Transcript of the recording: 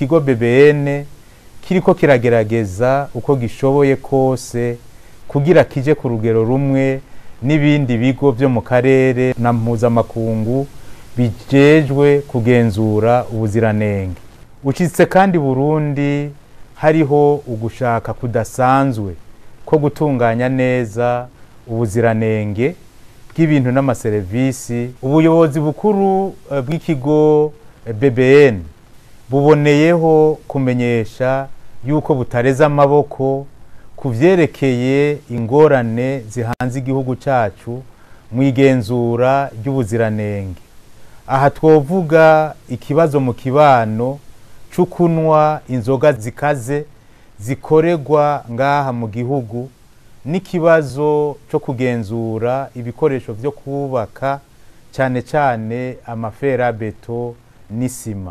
Ikigo BBN kiriko kiragerageza uko gishoboye kose kugira kije ku rugero rumwe n'ibindi bigo vyo mu karere na mpuzamakungu bijejwe kugenzura ubuziranenge. Ucitse kandi Burundi hariho ugushaka kudasanzwe ko gutunganya neza ubuziranenge bw'ibintu n'amaserivisi. Ubuyobozi bukuru bw'ikigo BBN buboneyeho kumenyesha yuko butareza amaboko ku vyerekeye ingorane zihanze igihugu cacu mu igenzura ry'ubuziranenge. Aha twovuga ikibazo mu kibano c'ukunwa inzoga zikaze zikoregwa ngaha mu gihugu, n'ikibazo co kugenzura ibikoresho vyo kubaka, cane cane amaferabeto n'isima.